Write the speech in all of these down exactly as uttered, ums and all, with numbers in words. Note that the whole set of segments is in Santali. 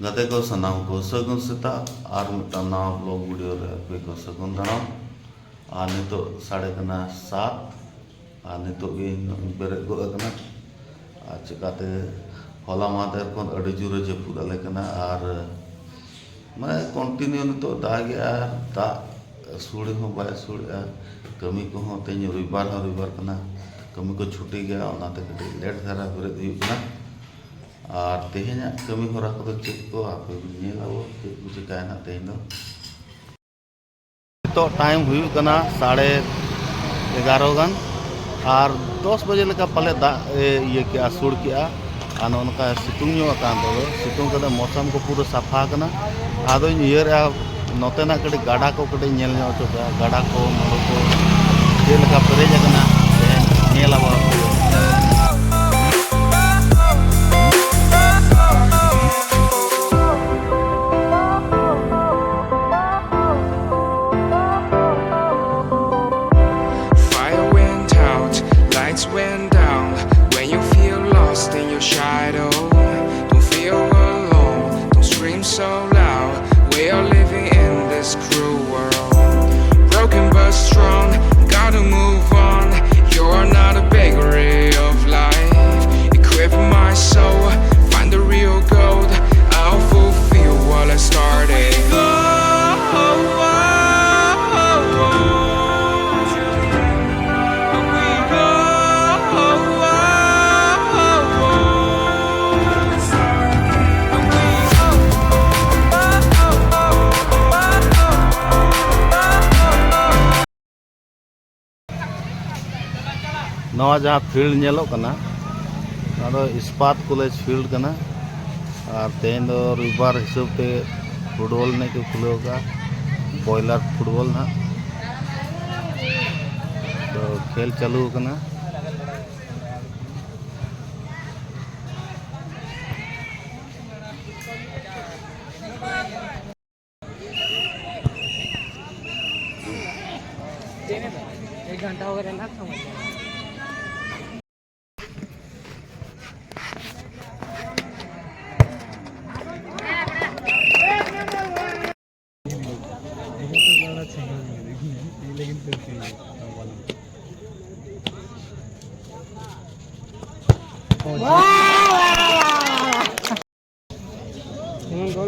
ᱜᱟᱛᱮ ᱠᱚ ᱥᱟᱱᱟᱢ ᱠᱚ ᱥᱟᱹᱜᱩᱱ ᱥᱮᱛᱟᱜ᱾ ᱟᱨ ᱢᱤᱫᱴᱟᱝ ᱱᱟᱣᱟ ᱵᱞᱚᱜ ᱵᱷᱤᱰᱤᱭᱳ ᱨᱮ ᱟᱯᱮ ᱠᱚ ᱥᱟᱹᱜᱩᱱ ᱫᱟᱨᱟᱢ᱾ ᱟᱨ ᱱᱤᱛᱚᱜ ᱥᱟᱰᱮ ᱠᱟᱱᱟ ᱥᱟᱛ, ᱟᱨ ᱱᱤᱛᱚᱜ ᱜᱮ ᱤᱧ ᱵᱮᱨᱮᱫ ᱜᱚᱫ ᱟᱠᱟᱱᱟ᱾ ᱟᱨ ᱪᱤᱠᱟᱛᱮ ᱦᱚᱞᱟ ᱢᱟᱦᱫᱮᱨ ᱠᱷᱚᱱ ᱟᱹᱰᱤ ᱡᱳᱨᱮ ᱡᱟᱹᱯᱩᱫ ᱟᱞᱮ ᱠᱟᱱᱟ᱾ ᱟᱨ ᱢᱟᱱᱮ ᱠᱚᱱᱴᱤᱱᱤᱭᱩ ᱱᱤᱛᱚᱜ ᱫᱟᱜᱮᱜᱼᱟ, ᱟᱨ ᱫᱟᱜ ᱥᱩᱲᱮ ᱦᱚᱸ ᱵᱟᱭ ᱥᱩᱲᱮᱜᱼᱟ᱾ ᱠᱟᱹᱢᱤ ᱠᱚᱦᱚᱸ ᱛᱮᱦᱮᱧ ᱨᱚᱵᱤᱵᱟᱨ ᱦᱚᱸ ᱨᱚᱵᱤᱵᱟᱨ ᱠᱟᱱᱟ, ᱠᱟᱹᱢᱤ ᱠᱚ ᱪᱷᱩᱴᱤ ᱜᱮᱭᱟ, ᱚᱱᱟᱛᱮ ᱠᱟᱹᱴᱤᱡ ᱞᱮᱴ ᱫᱷᱟᱨᱟ ᱵᱮᱨᱮᱫ ᱦᱩᱭᱩᱜ ᱠᱟᱱᱟ᱾ ᱟᱨ ᱛᱮᱦᱮᱧᱟᱜ ᱠᱟᱹᱢᱤ ᱦᱚᱨᱟ ᱠᱚᱫᱚ ᱪᱮᱫ ᱠᱚ ᱟᱯᱮ ᱵᱤᱱ ᱧᱮᱞ ᱟᱵᱚ, ᱪᱮᱫ ᱠᱚ ᱪᱤᱠᱟᱭᱮᱱᱟ ᱛᱮᱦᱮᱧ ᱫᱚ᱾ ᱱᱤᱛᱚᱜ ᱴᱟᱭᱤᱢ ᱦᱩᱭᱩᱜ ᱠᱟᱱᱟ ᱥᱟᱲᱮ ᱮᱜᱟᱨᱚ ᱜᱟᱱ, ᱟᱨ ᱫᱚᱥ ᱵᱟᱡᱮ ᱞᱮᱠᱟ ᱯᱟᱞᱮ ᱫᱟᱜ ᱮ ᱤᱭᱟᱹ ᱠᱮᱜᱼᱟ, ᱥᱩᱲ ᱠᱮᱜᱼᱟ᱾ ᱟᱨ ᱱᱚᱜᱼᱚ ᱱᱚᱝᱠᱟ ᱥᱤᱛᱩᱝ ᱧᱚᱜ ᱟᱠᱟᱱ ᱛᱮᱫᱚ, ᱥᱤᱛᱩᱝ ᱠᱟᱛᱮ ᱢᱚᱥᱟᱢ ᱠᱚ ᱯᱩᱨᱟᱹ ᱥᱟᱯᱷᱟ ᱟᱠᱟᱱᱟ᱾ ᱟᱫᱚᱧ ᱩᱭᱦᱟᱹᱨᱮᱜᱼᱟ, ᱱᱚᱛᱮᱱᱟᱜ ᱠᱟᱹᱴᱤᱡ ᱜᱟᱰᱟ ᱠᱚ ᱠᱟᱹᱴᱤᱡ ᱧᱮᱞ ᱧᱚᱜ ᱦᱚᱪᱚ ᱠᱟᱜᱼᱟ, ᱜᱟᱰᱟ ᱠᱚ ᱱᱚᱰᱮ ᱠᱚ ᱪᱮᱫ ᱞᱮᱠᱟ ᱯᱮᱨᱮᱡ ᱟᱠᱟᱱᱟ, ᱛᱮᱦᱮᱧ ᱧᱮᱞ ᱟᱵᱚ᱾ Fire went out, lights went down. When you feel lost in your shadow, don't feel alone, don't scream so loud. We are living in this cruel world. Broken but strong, gotta move on. You are not a bakery of life. Equip my soul, find the real gold. I'll fulfill what I started. ᱱᱚᱣᱟ ᱡᱟᱦᱟᱸ ᱯᱷᱤᱞᱰ ᱧᱮᱞᱚᱜ ᱠᱟᱱᱟ, ᱱᱚᱣᱟ ᱫᱚ ᱤᱥᱯᱟᱛ ᱠᱚᱞᱮᱡᱽ ᱯᱷᱤᱞᱰ ᱠᱟᱱᱟ᱾ ᱟᱨ ᱛᱮᱦᱮᱧ ᱫᱚ ᱨᱚᱵᱤᱵᱟᱨ ᱦᱤᱥᱟᱹᱵ ᱛᱮ ᱯᱷᱩᱴᱵᱚᱞ ᱮᱱᱮᱡ ᱠᱚ ᱠᱷᱩᱞᱟᱹᱣ ᱠᱟᱜᱼᱟ, ᱵᱚᱭᱞᱟᱨ ᱯᱷᱩᱴᱵᱚᱞ ᱱᱟᱦᱟᱜ᱾ ᱛᱚ, ᱠᱷᱮᱞ ᱪᱟᱹᱞᱩ ᱟᱠᱟᱱᱟ᱾ एक घंटा हो गया ना, समझ गया।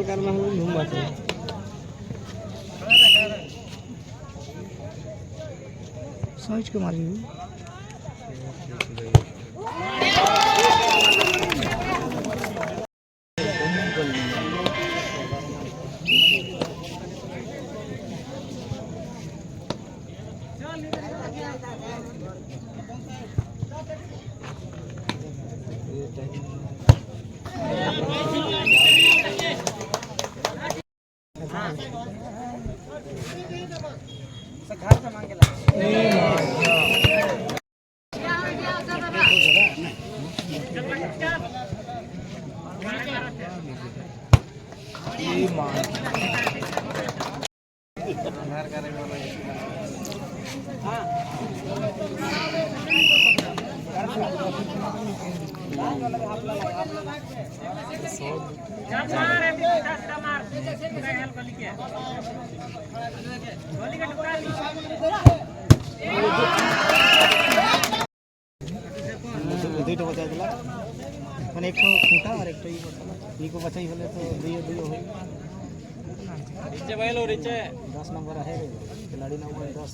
ᱠᱟᱨ ᱢᱟ ᱦᱩᱭ ᱫᱷᱩᱢ ᱵᱟᱥᱮ᱾ ᱥᱚᱦᱚᱡ ᱠᱩᱢᱟᱨ ᱜᱮ᱾ दो, दो तो बचा दिला। मैंने एक तो खूंटा और एक तो ये बचा। ये को बचा ही होले तो दुई, दुई हो गई। नीचे भाई लो, नीचे। दस नंबर है, खिलाड़ी नंबर दस।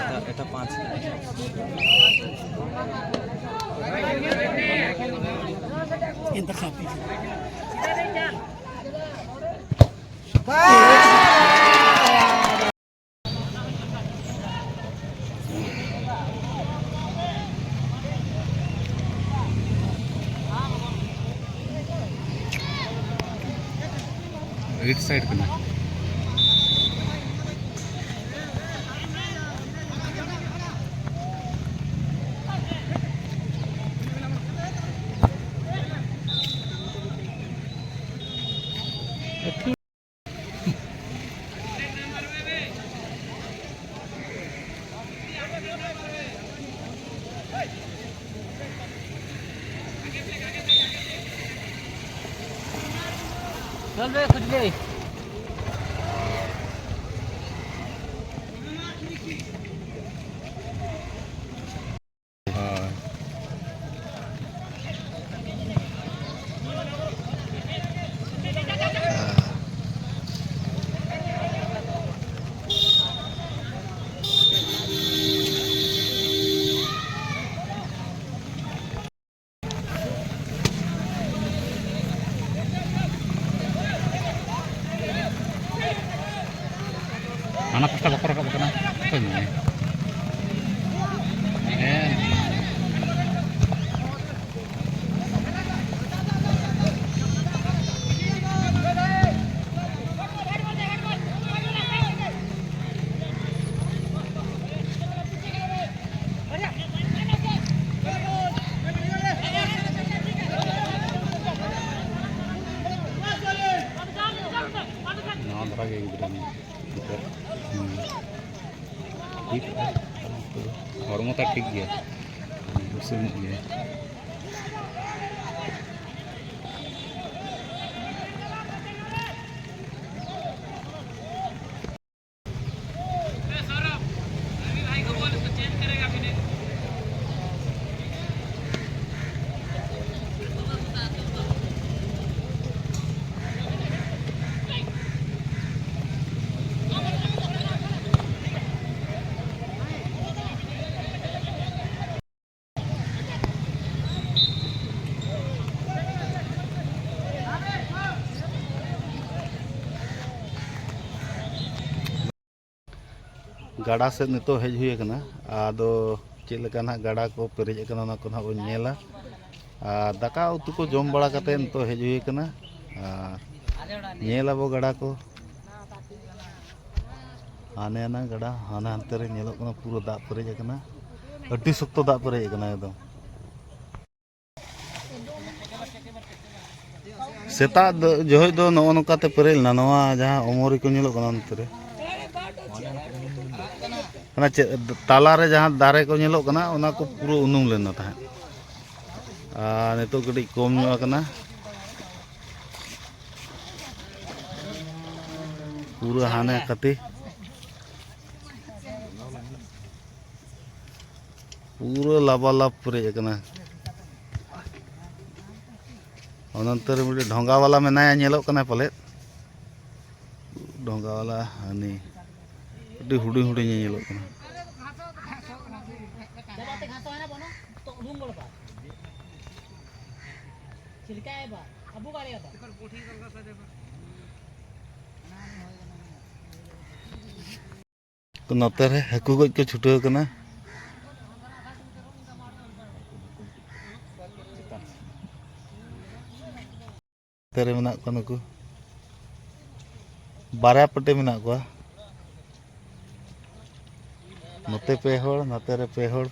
এটা, এটা পাঁচ। ᱨᱟᱭᱤᱴ ᱥᱟᱭᱤᱰ ᱠᱟᱱᱟ᱾ चल बे, खुजली। ᱦᱳᱭ᱾ ᱦᱟᱱᱟ ᱯᱟᱥᱴᱟ ᱵᱟᱠᱚ ᱨᱟᱠᱟᱵ ᱠᱟᱱᱟ᱾ ᱚᱠᱚᱭ ᱢᱮᱱᱟᱭᱟ? ᱦᱮᱸ᱾ ᱱᱟᱣᱟ ᱫᱷᱟᱨᱟ ᱜᱮ ᱜᱤᱫᱽᱨᱟᱹ ᱱᱤᱛᱚᱜ᱾ ᱦᱩᱸ᱾ ᱴᱷᱤᱠ ᱜᱮᱭᱟ᱾ ᱦᱚᱲᱢᱚ ᱛᱟᱭ ᱴᱷᱤᱠ ᱜᱮᱭᱟ᱾ ᱩᱥᱩᱞ ᱧᱚᱜ ᱜᱮᱭᱟ᱾ ᱜᱟᱰᱟ ᱥᱮᱫ ᱱᱤᱛᱚᱜ ᱦᱮᱡ ᱦᱩᱭ ᱟᱠᱟᱱᱟ᱾ ᱟᱫᱚ ᱪᱮᱫ ᱞᱮᱠᱟ ᱱᱟᱦᱟᱜ ᱜᱟᱰᱟ ᱠᱚ ᱯᱮᱨᱮᱡ ᱟᱠᱟᱱᱟ, ᱚᱱᱟ ᱠᱚ ᱱᱟᱦᱟᱜ ᱵᱚᱱ ᱧᱮᱞᱟ᱾ ᱟᱨ ᱫᱟᱠᱟ ᱩᱛᱩ ᱠᱚ ᱡᱚᱢ ᱵᱟᱲᱟ ᱠᱟᱛᱮ ᱱᱤᱛᱚᱜ ᱦᱮᱡ ᱦᱩᱭ ᱟᱠᱟᱱᱟ᱾ ᱟᱨ ᱧᱮᱞ ᱟᱵᱚ ᱜᱟᱰᱟ ᱠᱚ᱾ ᱦᱟᱱᱮ ᱦᱟᱱᱟ ᱜᱟᱰᱟ, ᱦᱟᱱᱮ ᱦᱟᱱᱛᱮ ᱨᱮ ᱧᱮᱞᱚᱜ ᱠᱟᱱᱟ, ᱯᱩᱨᱟᱹ ᱫᱟᱜ ᱯᱮᱨᱮᱡ ᱟᱠᱟᱱᱟ, ᱟᱹᱰᱤ ᱥᱚᱠᱛᱚ ᱫᱟᱜ ᱯᱮᱨᱮᱡ ᱟᱠᱟᱱᱟ ᱮᱠᱫᱚᱢ᱾ ᱥᱮᱛᱟᱜ ᱫᱚ, ᱡᱚᱦᱚᱡ ᱫᱚ ᱱᱚᱜᱼᱚ ᱱᱚᱝᱠᱟ ᱛᱮ ᱯᱮᱨᱮᱡ ᱞᱮᱱᱟ, ᱱᱚᱣᱟ ᱡᱟᱦᱟᱸ ᱚᱢᱚᱨᱤ ᱠᱚ ᱧᱮᱞᱚᱜ ᱠᱟᱱᱟ ᱚᱱᱛᱮ ᱨᱮ, ᱚᱱᱟ ᱪᱮᱫ ᱛᱟᱞᱟ ᱨᱮ ᱡᱟᱦᱟᱸ ᱫᱟᱨᱮ ᱠᱚ ᱧᱮᱞᱚᱜ ᱠᱟᱱᱟ, ᱚᱱᱟ ᱠᱚ ᱯᱩᱨᱟᱹ ᱩᱱᱩᱢ ᱞᱮᱱᱟ ᱛᱟᱦᱮᱸᱫ᱾ ᱟᱨ ᱱᱤᱛᱚᱜ ᱠᱟᱹᱴᱤᱡ ᱠᱚᱢ ᱧᱚᱜ ᱟᱠᱟᱱᱟ᱾ ᱯᱩᱨᱟᱹ ᱦᱟᱱᱮ ᱠᱟᱹᱴᱤ ᱯᱩᱨᱟᱹ ᱞᱟᱵᱟᱞᱟᱵ ᱯᱮᱨᱮᱡ ᱟᱠᱟᱱᱟ᱾ ᱚᱱᱚᱱᱛᱚ ᱨᱮ ᱢᱤᱫᱴᱮᱱ ᱰᱷᱚᱸᱜᱟ ᱵᱟᱞᱟ ᱢᱮᱱᱟᱭᱟ, ᱧᱮᱞᱚᱜ ᱠᱟᱱᱟᱭ ᱯᱟᱞᱮᱫ᱾ ᱰᱷᱚᱸᱜᱟ ᱵᱟᱞᱟ ᱦᱟᱹᱱᱤ ᱟᱹᱰᱤ ᱦᱩᱰᱤᱧ ᱦᱩᱰᱤᱧ ᱮ ᱧᱮᱞᱚᱜ ᱠᱟᱱᱟ᱾ ᱱᱚᱛᱮ ᱨᱮ ᱦᱟᱹᱠᱩ ᱜᱚᱡ ᱠᱚ ᱪᱷᱩᱴᱟᱹᱣ ᱠᱟᱱᱟ᱾ ᱱᱚᱛᱮ ᱨᱮ ᱢᱮᱱᱟᱜ ᱠᱚᱣᱟ ᱱᱩᱠᱩ, ᱵᱟᱨᱭᱟ ᱯᱟᱹᱴᱤ ᱢᱮᱱᱟᱜ ᱠᱚᱣᱟ᱾ ᱱᱚᱛᱮ ᱯᱮ ᱦᱚᱲ, ᱱᱚᱛᱮ ᱨᱮ ᱯᱮ ᱦᱚᱲ᱾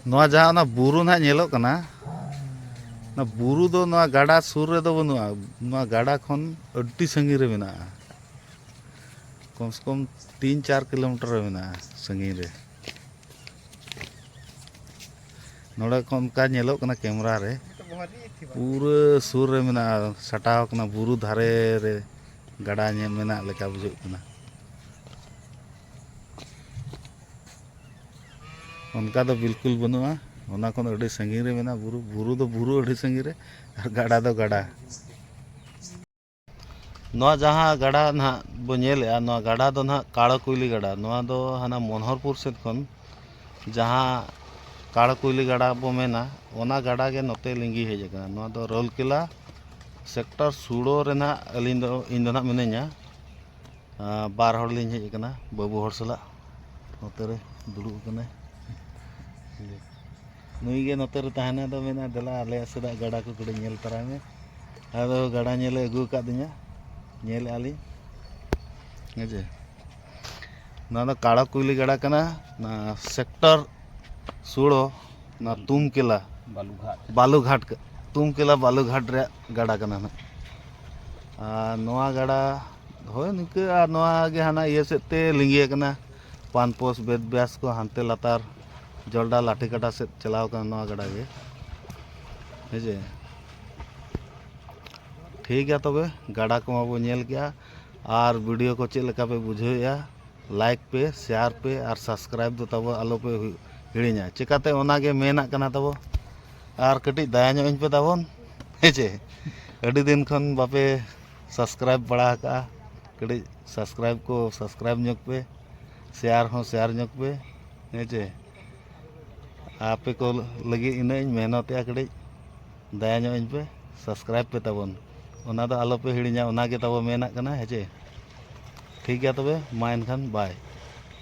ᱱᱚᱣᱟ ᱡᱟᱦᱟᱸ ᱚᱱᱟ ᱵᱩᱨᱩ ᱱᱟᱦᱟᱜ ᱧᱮᱞᱚᱜ ᱠᱟᱱᱟ, ᱚᱱᱟ ᱵᱩᱨᱩ ᱫᱚ ᱱᱚᱣᱟ ᱜᱟᱰᱟ ᱥᱩᱨ ᱨᱮᱫᱚ ᱵᱟᱹᱱᱩᱜᱼᱟ, ᱱᱚᱣᱟ ᱜᱟᱰᱟ ᱠᱷᱚᱱ ᱟᱹᱰᱤ ᱥᱟᱺᱜᱤᱧ ᱨᱮ ᱢᱮᱱᱟᱜᱼᱟ᱾ ᱠᱚᱢ ᱥᱮ ᱠᱚᱢ ᱛᱤᱱ ᱪᱟᱨ ᱠᱤᱞᱳᱢᱤᱴᱟᱨ ᱨᱮ ᱢᱮᱱᱟᱜᱼᱟ, ᱥᱟᱺᱜᱤᱧ ᱨᱮ᱾ ᱱᱚᱰᱮ ᱠᱷᱚᱱ ᱚᱱᱠᱟ ᱧᱮᱞᱚᱜ ᱠᱟᱱᱟ ᱠᱮᱢᱨᱟ ᱨᱮ, ᱯᱩᱨᱟᱹ ᱥᱩᱨ ᱨᱮ ᱢᱮᱱᱟᱜᱼᱟ, ᱥᱟᱴᱟᱣ ᱠᱟᱱᱟ, ᱵᱩᱨᱩ ᱫᱷᱟᱨᱮ ᱨᱮ ᱜᱟᱰᱟ ᱧᱮᱞ ᱢᱮᱱᱟᱜ ᱞᱮᱠᱟ ᱵᱩᱡᱷᱟᱹᱜ ᱠᱟᱱᱟ᱾ ᱚᱱᱠᱟ ᱫᱚ ᱵᱤᱞᱠᱩᱞ ᱵᱟᱹᱱᱩᱜᱼᱟ᱾ ᱚᱱᱟ ᱠᱷᱚᱱ ᱟᱹᱰᱤ ᱥᱟᱺᱜᱤᱧ ᱨᱮ ᱢᱮᱱᱟᱜᱼᱟ ᱵᱩᱨᱩ᱾ ᱵᱩᱨᱩ ᱫᱚ ᱵᱩᱨᱩ ᱟᱹᱰᱤ ᱥᱟᱺᱜᱤᱧ ᱨᱮ, ᱟᱨ ᱜᱟᱰᱟ ᱫᱚ ᱜᱟᱰᱟ᱾ ᱱᱚᱣᱟ ᱡᱟᱦᱟᱸ ᱜᱟᱰᱟ ᱱᱟᱦᱟᱜ ᱵᱚ ᱧᱮᱞᱮᱜᱼᱟ, ᱱᱚᱣᱟ ᱜᱟᱰᱟ ᱫᱚ ᱱᱟᱦᱟᱜ ᱠᱟᱲᱚᱠᱩᱭᱞᱤ ᱜᱟᱰᱟ᱾ ᱱᱚᱣᱟ ᱫᱚ ᱦᱟᱱᱟ ᱢᱚᱱᱦᱚᱨᱯᱩᱨ ᱥᱮᱫ ᱠᱷᱚᱱ ᱡᱟᱦᱟᱸ ᱠᱟᱲᱚᱠᱩᱭᱞᱤ ᱜᱟᱰᱟ ᱵᱚ ᱢᱮᱱᱟ, ᱚᱱᱟ ᱜᱟᱰᱟ ᱜᱮ ᱱᱚᱛᱮ ᱞᱤᱸᱜᱤ ᱦᱮᱡ ᱟᱠᱟᱱᱟ᱾ ᱱᱚᱣᱟ ᱫᱚ ᱨᱟᱩᱨᱠᱮᱞᱟ ᱥᱮᱠᱴᱚᱨ ᱥᱩᱲᱚ ᱨᱮ ᱱᱟᱦᱟᱜ ᱟᱹᱞᱤᱧ ᱫᱚ, ᱤᱧ ᱫᱚ ᱱᱟᱦᱟᱜ ᱢᱤᱱᱟᱹᱧᱟ᱾ ᱟᱨ ᱵᱟᱨ ᱦᱚᱲ ᱞᱤᱧ ᱦᱮᱡ ᱟᱠᱟᱱᱟ ᱵᱟᱹᱵᱩ ᱦᱚᱲ ᱥᱟᱞᱟᱜ, ᱱᱚᱛᱮ ᱨᱮ ᱫᱩᱲᱩᱵ ᱟᱠᱟᱱᱟᱭ᱾ ᱱᱩᱭ ᱜᱮ ᱱᱚᱛᱮ ᱨᱮ ᱛᱟᱦᱮᱱᱟ ᱫᱚ ᱢᱮᱱᱟ, "ᱫᱮᱞᱟ ᱟᱞᱮᱭᱟᱜ ᱥᱮᱫᱟᱜ ᱜᱟᱰᱟ ᱠᱚ ᱠᱟᱹᱴᱤᱡ ᱧᱮᱞ ᱛᱟᱨᱟᱭ ᱢᱮ᱾" ᱟᱫᱚ ᱜᱟᱰᱟ ᱧᱮᱞᱮ ᱟᱹᱜᱩ ᱟᱠᱟᱫᱤᱧᱟ, ᱧᱮᱞᱮᱫᱼᱟ ᱞᱤᱧ᱾ ᱦᱮᱸ ᱪᱮ? ᱱᱚᱣᱟ ᱫᱚ ᱠᱟᱲᱟ ᱠᱩᱭᱞᱤ ᱜᱟᱰᱟ ᱠᱟᱱᱟ᱾ ᱱᱚᱣᱟ ᱥᱮᱠᱴᱚᱨ ᱥᱳᱞᱳ, ᱱᱚᱣᱟ ᱛᱩᱢᱠᱮᱞᱟ ᱵᱟᱞᱩᱜᱷᱟᱴ᱾ ᱵᱟᱞᱩᱜᱷᱟᱴ ᱠᱟ-, ᱛᱩᱢᱠᱮᱞᱟ ᱵᱟᱞᱩᱜᱷᱟᱴ ᱨᱮᱭᱟᱜ ᱜᱟᱰᱟ ᱠᱟᱱᱟ ᱱᱟᱦᱟᱜ᱾ ᱟᱨ ᱱᱚᱣᱟ ᱜᱟᱰᱟ, ᱦᱳᱭ, ᱱᱤᱝᱠᱟᱹ᱾ ᱟᱨ ᱱᱚᱣᱟ ᱜᱮ ᱦᱟᱱᱟ ᱤᱭᱟᱹ ᱥᱮᱫ ᱛᱮ ᱞᱤᱸᱜᱤ ᱟᱠᱟᱱᱟ, ᱯᱟᱱᱯᱳᱥ, ᱵᱮᱫ ᱵᱮᱥ ᱠᱚ ᱦᱟᱱᱛᱮ ᱞᱟᱛᱟᱨ ᱡᱚᱞᱰᱟ ᱞᱟᱴᱷᱤᱠᱟᱴᱟ ᱥᱮᱫ ᱪᱟᱞᱟᱣ ᱟᱠᱟᱱᱟ ᱱᱚᱣᱟ ᱜᱟᱰᱟ ᱜᱮ᱾ ᱦᱮᱸ ᱪᱮ? ᱴᱷᱤᱠ ᱜᱮᱭᱟ, ᱛᱚᱵᱮ ᱜᱟᱰᱟ ᱠᱚᱢᱟ ᱵᱚ ᱧᱮᱞ ᱠᱮᱜᱼᱟ, ᱟᱨ ᱵᱷᱤᱰᱤᱭᱳ ᱠᱚ ᱪᱮᱫ ᱞᱮᱠᱟ ᱯᱮ ᱵᱩᱡᱷᱟᱹᱣᱮᱫᱼᱟ, ᱞᱟᱭᱤᱠ ᱯᱮ, ᱥᱮᱭᱟᱨ ᱯᱮ, ᱟᱨ ᱥᱟᱵᱥᱠᱨᱟᱭᱤᱵ ᱫᱚ ᱛᱟᱵᱚ ᱟᱞᱚ ᱯᱮ ᱦᱩ-, ᱦᱤᱲᱤᱧᱟ᱾ ᱪᱮᱠᱟᱛᱮ ᱚᱱᱟ ᱜᱮ ᱢᱮᱱᱟᱜ ᱠᱟᱱᱟ ᱛᱟᱵᱚ, ᱟᱨ ᱠᱟᱹᱴᱤᱡ ᱫᱟᱭᱟ ᱧᱚᱜ ᱟᱹᱧ ᱯᱮ ᱛᱟᱵᱚᱱ, ᱦᱮᱸ ᱪᱮ? ᱟᱹᱰᱤ ᱫᱤᱱ ᱠᱷᱚᱱ ᱵᱟᱯᱮ ᱥᱟᱵᱥᱠᱨᱟᱭᱤᱵ ᱵᱟᱲᱟ ᱟᱠᱟᱜᱼᱟ, ᱠᱟᱹᱴᱤᱡ ᱥᱟᱵᱥᱠᱨᱟᱭᱤᱵ ᱠᱚ ᱥᱟᱵᱥᱠᱨᱟᱭᱤᱵ ᱧᱚᱜ ᱯᱮ, ᱥᱮᱭᱟᱨ ᱦᱚᱸ ᱥᱮᱭᱟᱨ ᱧᱚᱜ ᱯᱮ, ᱦᱮᱸ ᱪᱮ? ᱟᱯᱮ ᱠᱚ ᱞᱟᱹᱜᱤᱫ ᱤᱱᱟᱹᱜ ᱤᱧ ᱢᱮᱦᱱᱚᱛᱮᱜᱼᱟ, ᱠᱟᱹᱴᱤᱡ ᱫᱟᱭᱟ ᱧᱚᱜ ᱟᱹᱧ ᱯᱮ, ᱥᱟᱵᱥᱠᱨᱟᱭᱤᱵ ᱯᱮ ᱛᱟᱵᱚᱱ, ᱚᱱᱟ ᱫᱚ ᱟᱞᱚ ᱯᱮ ᱦᱤᱲᱤᱧᱟ, ᱚᱱᱟ ᱜᱮ ᱛᱟᱵᱚ ᱢᱮᱱᱟᱜ ᱠᱟᱱᱟ, ᱦᱮᱸ ᱪᱮ? ᱴᱷᱤᱠ ᱜᱮᱭᱟ, ᱛᱚᱵᱮ ᱢᱟ ᱮᱱᱠᱷᱟᱱ, ᱵᱟᱭ᱾